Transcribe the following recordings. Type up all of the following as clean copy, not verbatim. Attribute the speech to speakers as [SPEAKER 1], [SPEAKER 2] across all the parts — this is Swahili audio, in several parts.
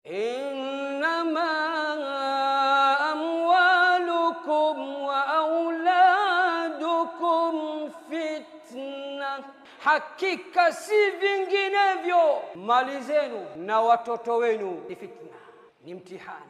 [SPEAKER 1] Innama amwalukum wa auladukum fitna, hakika si vinginevyo mali zenu na watoto wenu ni fitna, ni mtihani.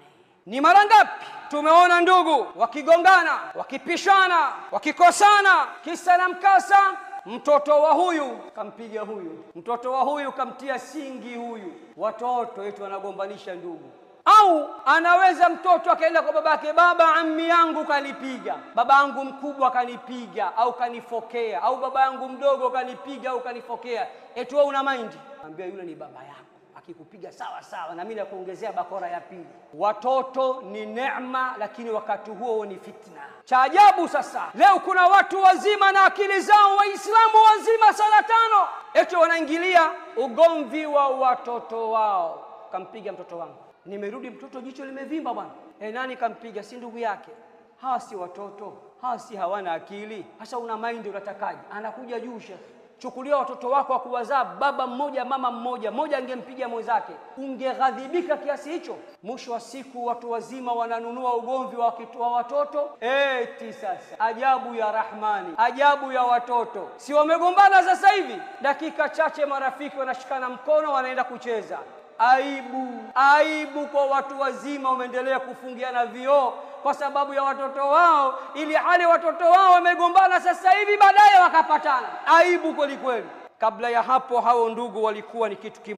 [SPEAKER 1] Ni mara ngapi tumeona ndugu wakigongana, wakipishana, wakikosana, kisa na mkasa, mtoto wa huyu kampiga huyu, mtoto wa huyu kamtia singi huyu. Watoto wetu wanagombanisha ndugu. Au anaweza mtoto akaenda kwa babake, baba, ammi yangu kanipiga, baba yangu mkubwa kanipiga au kanifokea, au baba yangu mdogo kanipiga au kanifokea. Eti wewe una mind? Ambia yule ni baba yako, akikupiga sawa sawa, na mimi nakuongezea bakora ya pili. Watoto ni neema, lakini wakati huo ni fitna. Cha ajabu sasa, leo kuna watu wazima na akili zao, Waislamu wazima sala tano, eti wanaingilia ugomvi wa watoto wao. Kampiga mtoto wangu, nimerudi mtoto jicho limevimba bwana. Nani kampiga? Si ndugu yake. Hawa si watoto, hawa si hawana akili. Sasa una mind unatakaje? Anakuja juu shekhi. Chukulia watoto wako wa kuwazaa baba mmoja mama mmoja, mmoja angempiga mwenzake, ungeghadhibika kiasi hicho? Mwisho wa siku watu wazima wananunua ugomvi wa watoto. Eti sasa ajabu ya Rahmani, ajabu ya watoto. Si wamegombana sasa hivi, dakika chache marafiki wanashikana mkono wanaenda kucheza. Aibu, aibu kwa watu wazima wameendelea kufungiana vioo kwa sababu ya watoto wao, ili hali watoto wao wamegombana sasa hivi, baadaye wakapatana. Aibu kweli kweli. Kabla ya hapo hao ndugu walikuwa ni kitu kimoja.